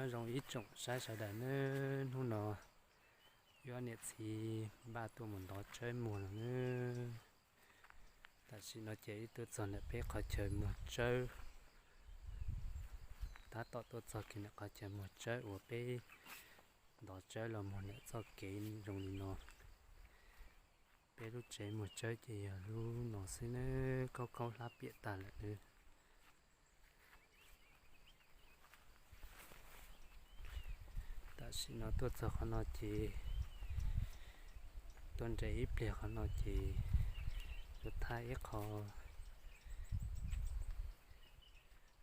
Nyob zoo ib tsoom saib sawv daws nawb, hnub no wb ob niam txiv npaj tuaj mus ntov tsawb muag lawm nawb. Tam sim no ces wb tuaj txog ntawm peb qhov chaw muag tsawb, tab tom tuaj txog kiag ntawm qhov chaw muag tsawb uas peb ntov tsawb los muag ntawm txoj kev zoo li no. Peb lub tsev muag tsawb ces yog lub no xwb nawb, khaub khaub hlab piam tag lawm nawb. Tam sim no tuaj txog qhov no ces, tuaj nres ib pliag qhov no ces yuav thaij ib qho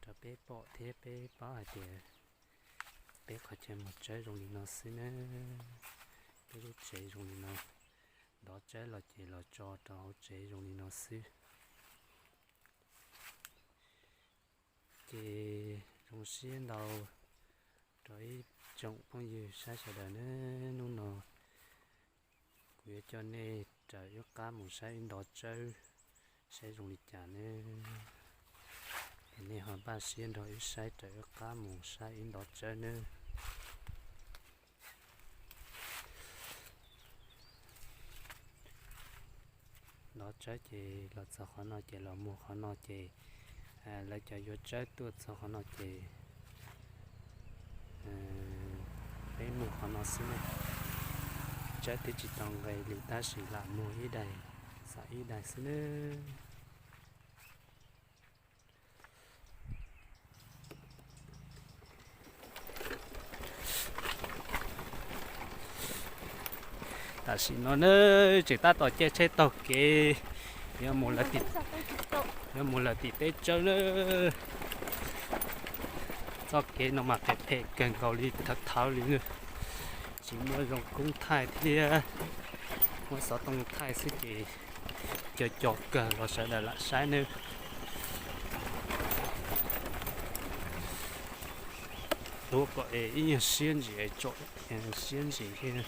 rau peb pom thiab peb paub hais tias peb qhov chaw muag tsawb zoo li no xwb nawb. Peb lub tsev zoo li no, ntov tsawb los ces los tso rau hauv tsev zoo li no xwb. Ces zoo siab ntau rau ib tsoom phooj ywg saib sawv daws nawb, hnub no kuv yuav coj nej raws wb qab mus saib wb ntov tsawb saib zoo li cas nawb. Es nej ho npaj siab nrog wb saib raws wb qab mus saib wb ntov tsawb nawb. Ntov tsawb ces los txog qhov no ces los muag qhov no ces lawv cov yuav tsawb tuaj txog qhov no ces peb muag qhov no xwb nawb. Tsawb twb tsis tau nqes li tab sis lam muag ib daim, xam ib daim xwb nawb. Tam sim no nawb tseem tab tom caij tsheb taug kev yuav mus lawv tim teb tsawb nawb. Txoj kev no mas phem phem kawg nkaus li, thawv thawv li nawb. Tsis muaj zoo koob thaij thiab, muab xov tooj thaij xwb ces co co kawg los sawv daws lam saib nawb. Hlub kom es ib nyuag siab ntsim, tsom siab ntsim thiab.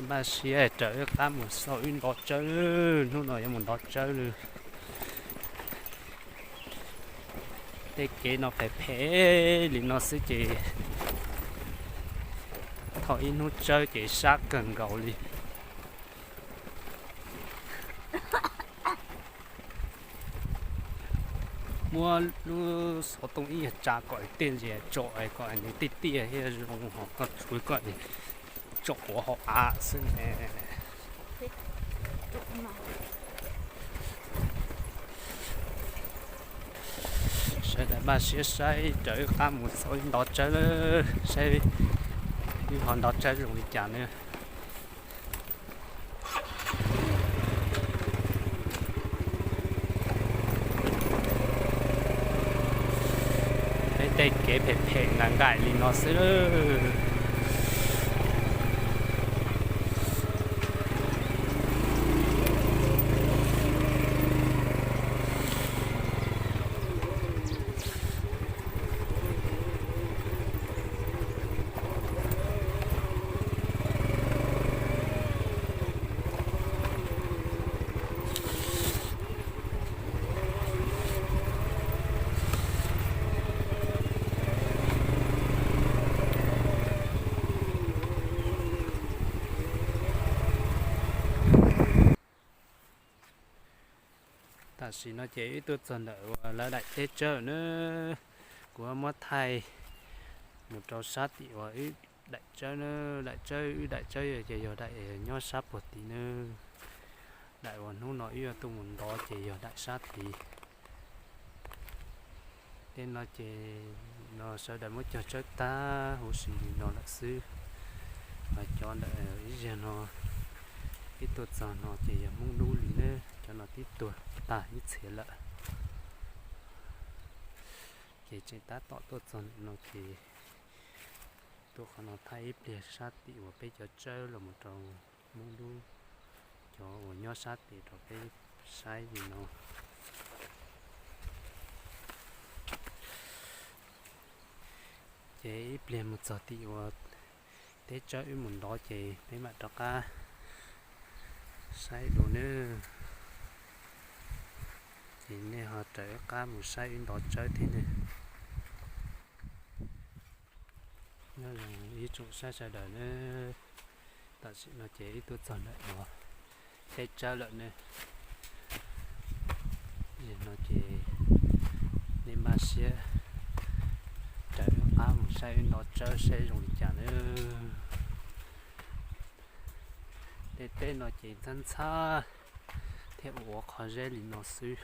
Npaj siab raws wb qab mus xauj wb ntov tsawb, hnub no yuav mus ntov tsawb lawm. Tej kev no phem phem li no xwb ces thaum ib hnub tsawb ces sab kawg nkaus li. Muab lub xov tooj ib nyuag tsa kom tej ntsis tsom kom nws tiaj tiaj thiab zoo, ho koj tsuav kom tsom quav hauv av xwb ne. Sawv daws npaj siab saib raws wb qab mus xauj wb ntov tsawb, saib wb ho ntov tsawb zoo li cas nawb. Peb tej kev phem phem nqaim nqaim li no xwb. Tam sim no ces wb tuaj txog ntawm uas lawv daim teb tsawb na. Kuv muab thaij mus rau sab tim uas wb daim tsawb na. Daim tsawb, wb daim tsawb ces yog daim nyob sab puag tid na. Daim uas hnub no wb yuav tuaj mus ntov ces yog daim sab tid. Tej no ces no sawv daws muab cog tsawb tag huv si li no lawm xwb. Mas cov ntawm ib zaug no, ib tuaj txog no ces yog Hmoob Dub li na, cov no twb tuag tag ib txhia lawm. Ces tseem tab tom tuaj txog ntawm no ces tuaj qhov no thaij ib pliag sab tim uas peb cov tsawb los mus rau Hmoob Dub, cov uas nyob sab tim rau peb saib li no. Ces ib pliag mus txog tim uas teb tsawb wb mus ntov ces peb mam rov qab saib dua nawb. Nej ho raws wb qab mus saib wb ntov tsawb thiab ne. Nyob zoo ib tsoom saib sawv daws nawb, tam sim no ces wb tuaj txog ntawm no teb tsawb lawm ne. Yog no ces nej maj siab raws wb qab mus saib wb ntov tsawb seb zoo li cas nawb. Tej teb no ces ntxhab ntxhab thiab ua qhov zeb li no xwb.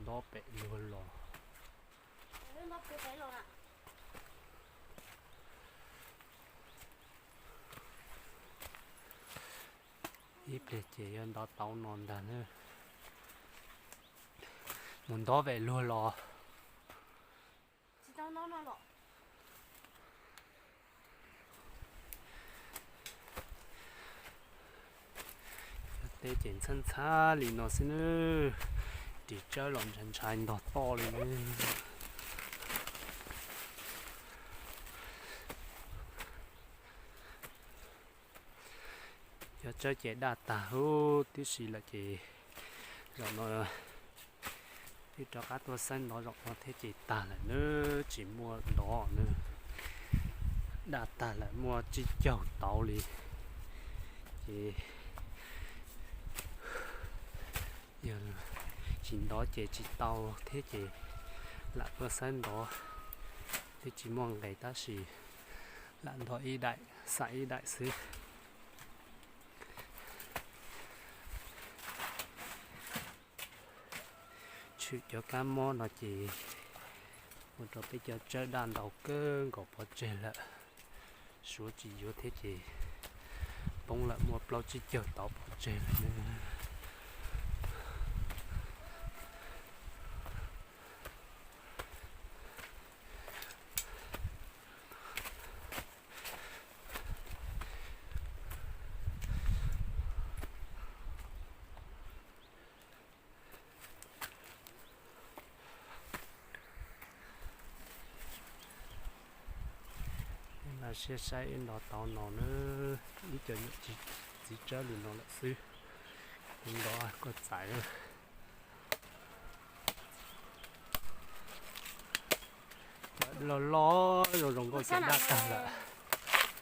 Ntov pem luag los. Ib pliag ces yuav ntov tau no ntag na. Mus ntov pem luag los. Cov teb ces ntxhab ntxhab li no xwb nawb. Ris tsawb los ntshai ntshai ntog toj li nawb. Cov tsawb ces daj tag huv tib si lawm ces zaum no wb rov qab tuaj xeeb ntov zaum no thiab ces tag lawm nawb, tsis muaj ntov nawb. Daj tag lawm muaj tsib caug tauv li. Ces yog tsis ntov ces tsis tau thiab ces lam tuaj xeeb ntov. Twb tsis muaj nqis tab sis lam ntov ib daim xam ib daim xwb. Tshwm cov kab mob no ces ua rau peb cov tsawb daj ntau kawg nkaus pov tseg lawm. Suav tsis yuav thiab ces poob lawm muaj plaub tsib caug tauv pov tseg lawm. Mas siab saib ib ntov tau no nawb, ib co nyuam txiv tsawb li no lawm xwb. Kuv ntov koj txais. Loj loj zoo zoo nkauj cov daj tag lawm,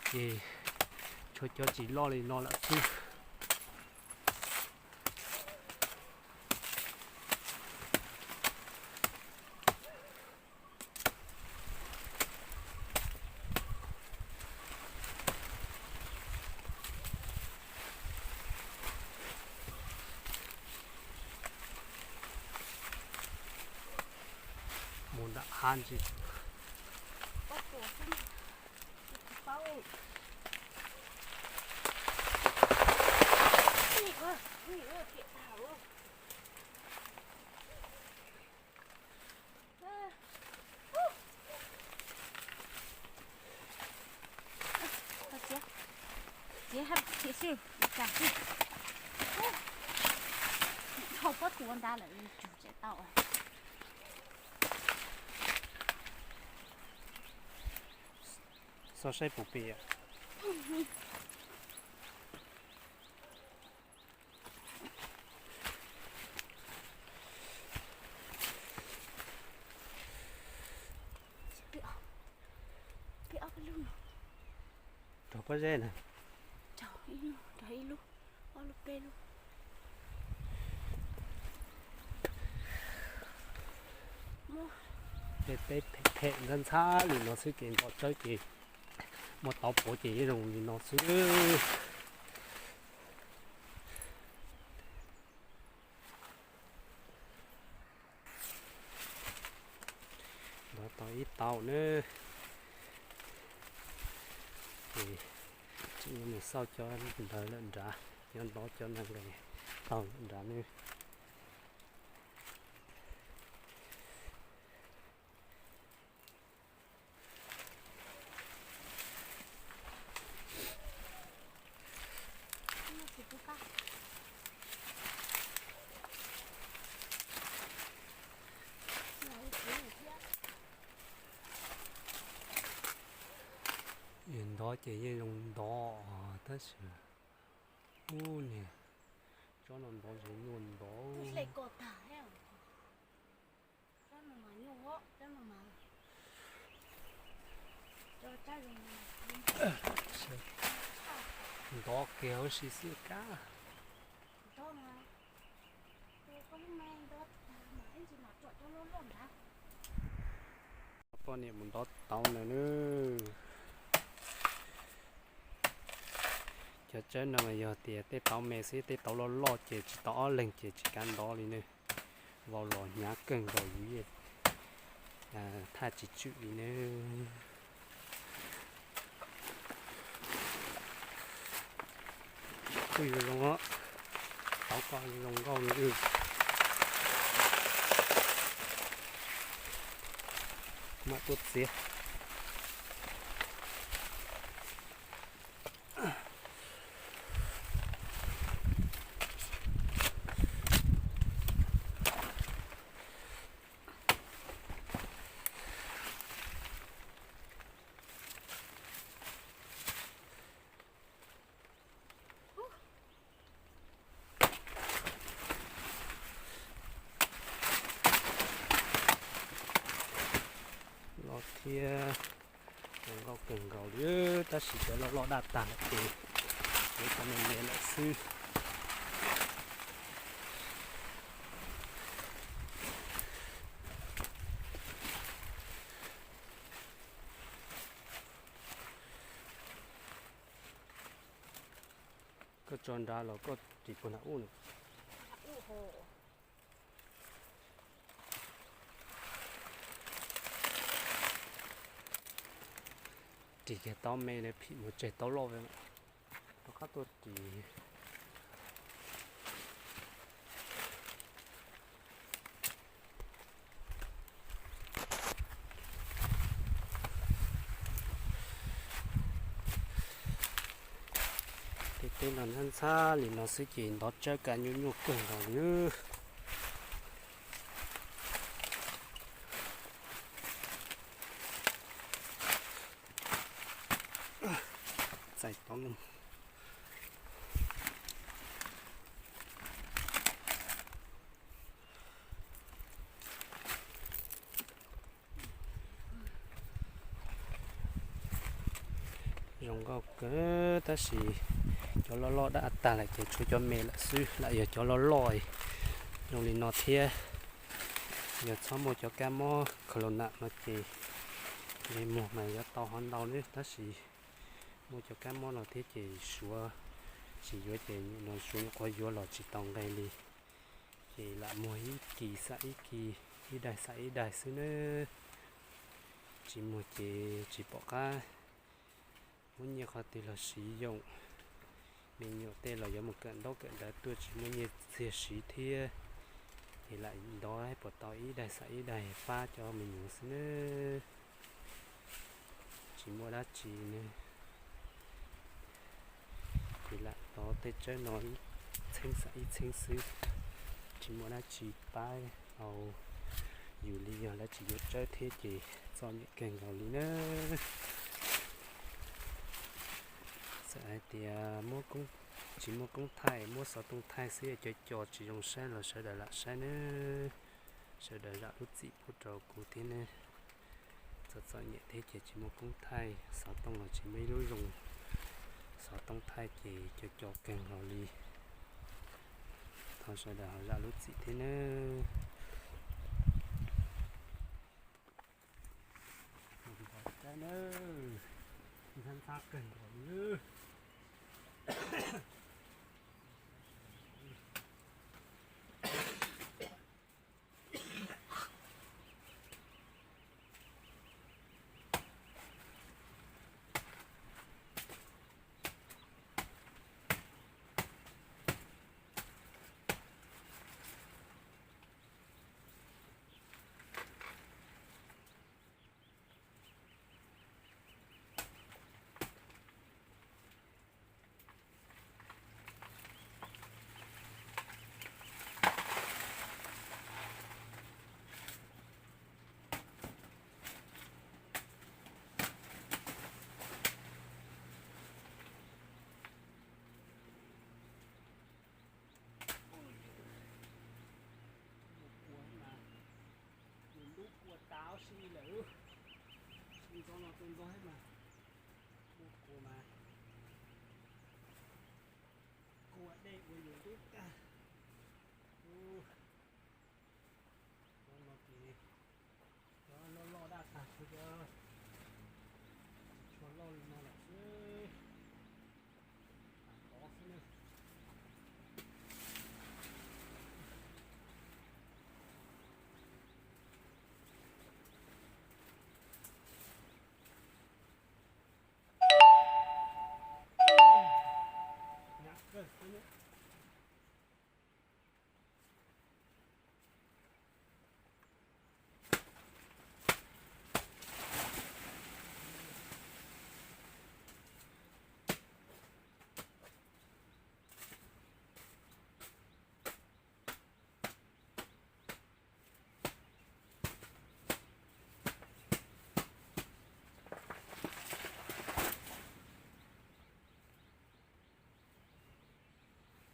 ces tshuav cov tsis loj li no lawm xwb. Mus nram hav ntsis. Txiav, txiav hab txiav xwb, ua cas xwb. Thaum pob tw ua nta lawm tsum tseem tau. Xo saib puas pem. Raug pob zeb na. Raug ib lub, raug ib lub, ob lub peb lub. Tej teb phem phem ntxhab ntxhab li no xwb ces ntov tsawb ces muaj tauv puav ces yeej zoo li no xwb. Ntov tau ib tauv nawb. Ces tseem yuav mus xauj cov ntawd lawm nrad, cov ntov cov nees nqes tau lawm nrad nawb. Ces yeej zoo ntov tab sis, ub niag, tsob no ntov zoo nyuaj ntov. Ntov kiag huv si xwb kab. Poj niam mus ntov tauv na. Cov tsawb no yog tias tej tauv me xwb, tej tauv loj loj ces tsis tau ob leeg ces tsis kav ntov li ne. Vau los hnyav kawg nkaus yus thaj tsis tswm li ne. Kuj yuav zoo os, tauv ko zoo nkauj li. Mam tuaj txiav. Los thiab, zoo nkauj kawg nkaus li, tab sis cov loj loj daj tag lawm ces yuav cov me me lawm xwb. Koj tso nrad los koj ris puag nram ub na. Ris kiag taub me na, phim mus tseg taub loj. Rov qab tuaj ris. Tej teb no ntxhab ntxhab li no xwb ces ntov tsawb kaj nyuaj nyuaj kawg nkaus li. Txais tau no. Zoo nkauj kawg tab sis cov loj loj daj tag lawm ces tshuav cov me lawm xwb, lam yog cov loj loj zoo li no thiab. Yog txhob muaj cov kab mob corona no ces ntsej muag mas yuav tau hov ntau li tab sis muaj cov kab mob no thiab ces suav tsis yuav ces nim no suav nyuam qhuav yuav los tsis tau nqe li. Ces lam muag ib kis xam ib kis, ib daig xam ib daig xwb nawb. Tsis muag ces tsis pom qab muab nyiaj qhov twg los siv yoom. Me nyuam tej los yuav mus kawm ntaub kawm ntawv tuaj tsis muaj nyiaj txiag siv thiab. Ces lam ntov puas tau ib daig xam ib daig pab cov me nyuam xwb nawb. Tsis muaj dab tsi ne. Ces lam tov tej tsawb no ib txheeb xam ib txheeb xwb, tsis muaj dab tsi pab hau yus li, yog lawv tsis yuav tsawb thiab ces txom nyem kawg nkaus li na. Txawm hais tias tsis muaj koob thaij, muab xov tooj thaij xwb cov co tsis zoo saib los sawv daws lam saib nawb. Sawv daws zam lub txim pub rau kuv thiab nawb. Txom txom nyem thiab ces tsis muaj koob thaij, xov tooj los tsis muaj ib lub zoo xov tooj thaij ces co co kawg nkaus li. Thov sawv daws ho zam lub txim thiab nawb. Ntxhab ntxhab kawg nkaus li. Tus ntxov thiab mas, ua kua mas, kua dej ua yus ntub tag. Cov no ces cov loj loj daj tag, tshuav cov tsis tshua loj li no lawm xwb, tas tod xwb na. Hnyav kawg xwb na.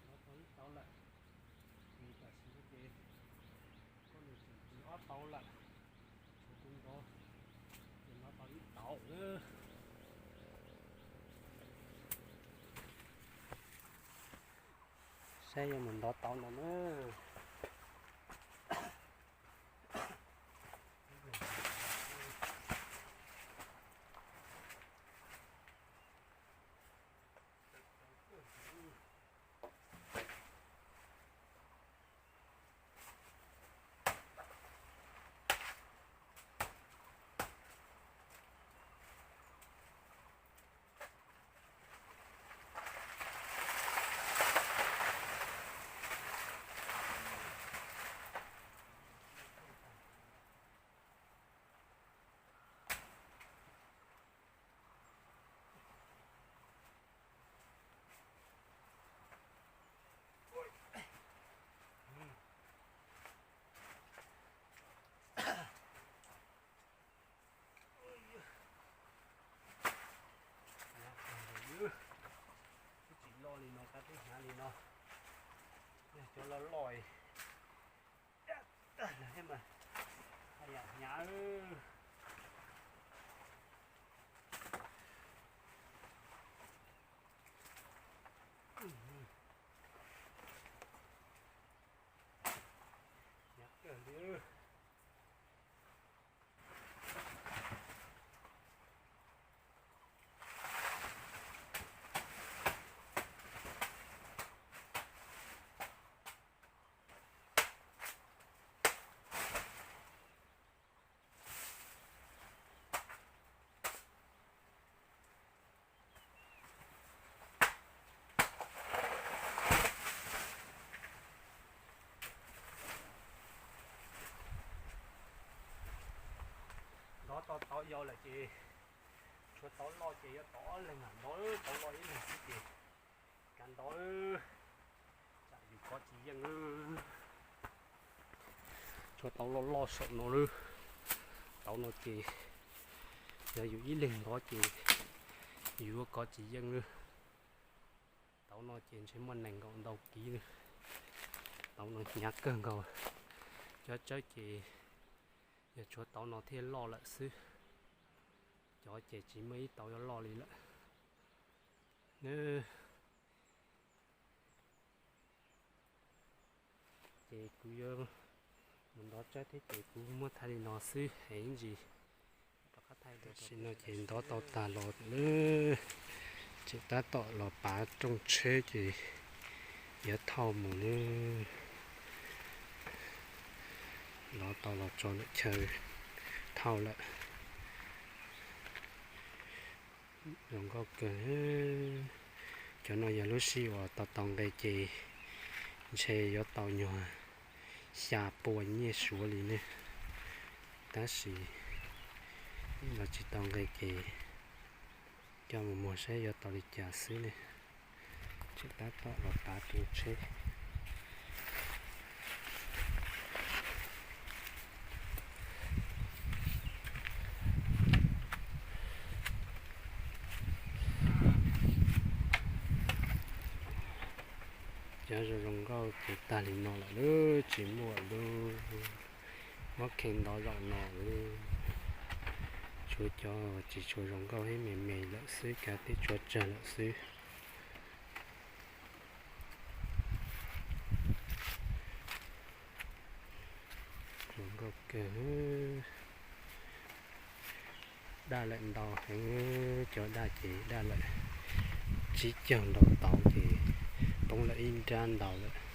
Nov tau ib tauv lawm, ces tam sim no ces koj nws tseem tshuav ob tauv lawm, tshuav tus ntxov, ces nov tau ib tauv lawm. Saib yuav mus ntov tauv no na. Ub, tsis loj li no tab twb hnyav li no. Cov loj loj daj tag lawm thiab mas, haj yam hnyav. Hnyav kawg li. Ntov tau tauv yau lawm ces tshuav tauv loj ces yuav tau ob leeg ntov tauv loj ib leeg xwb ces kav ntov, tsam yus kov tsis yeej. Tshuav tauv loj loj saum no lawm. Tauv no ces yog yus ib leeg ntov ces yus yuav kov tsis yeej lawm. Tauv no ces ntshe muaj nees nkaum ntau kiv lawm. Tauv no hnyav kawg nkaus. Cov tsawb ces yog tshuav tauv no thiaj loj lawm xwb. Cov ces tsis muaj ib tauv yuav loj li lawm. Ces kuv yuav mus ntov tsawb thiab ces kuv muab thaij li no xwb es ib ntsis rov qab thaij dua. Tam sim no ces ntov tau tag los lawm, tseem tab tom los pav rooj tsheb ces yuav thauj mus lawm. Los tau los tso ntawm chaw thauj lawm. Zoo nkauj kawg. Cov no yog lub sij uas tau tau nqe ces ntshe yuav tau nyuag xya pua nyiaj suav li ne. Tab sis los tsis tau nqe ces coj mus muag saib yuav tau li cas xwb ne. Tseem tab tom los pav rooj tsheb. Cov zoo zoo nkauj ces tag li no lawm, tsis muaj lub, muab kheej ntov zaum no lawm. Cov tsis tshua zoo nkauj thiab, me me lawm xwb, kav tias tshuav tsawg lawm xwb. Zoo nkauj kawg. Daj lawm ntau heev, cov daj ces daj lawm tsib caug nraum tauv ces poob lawm ib nrab ntau lawm.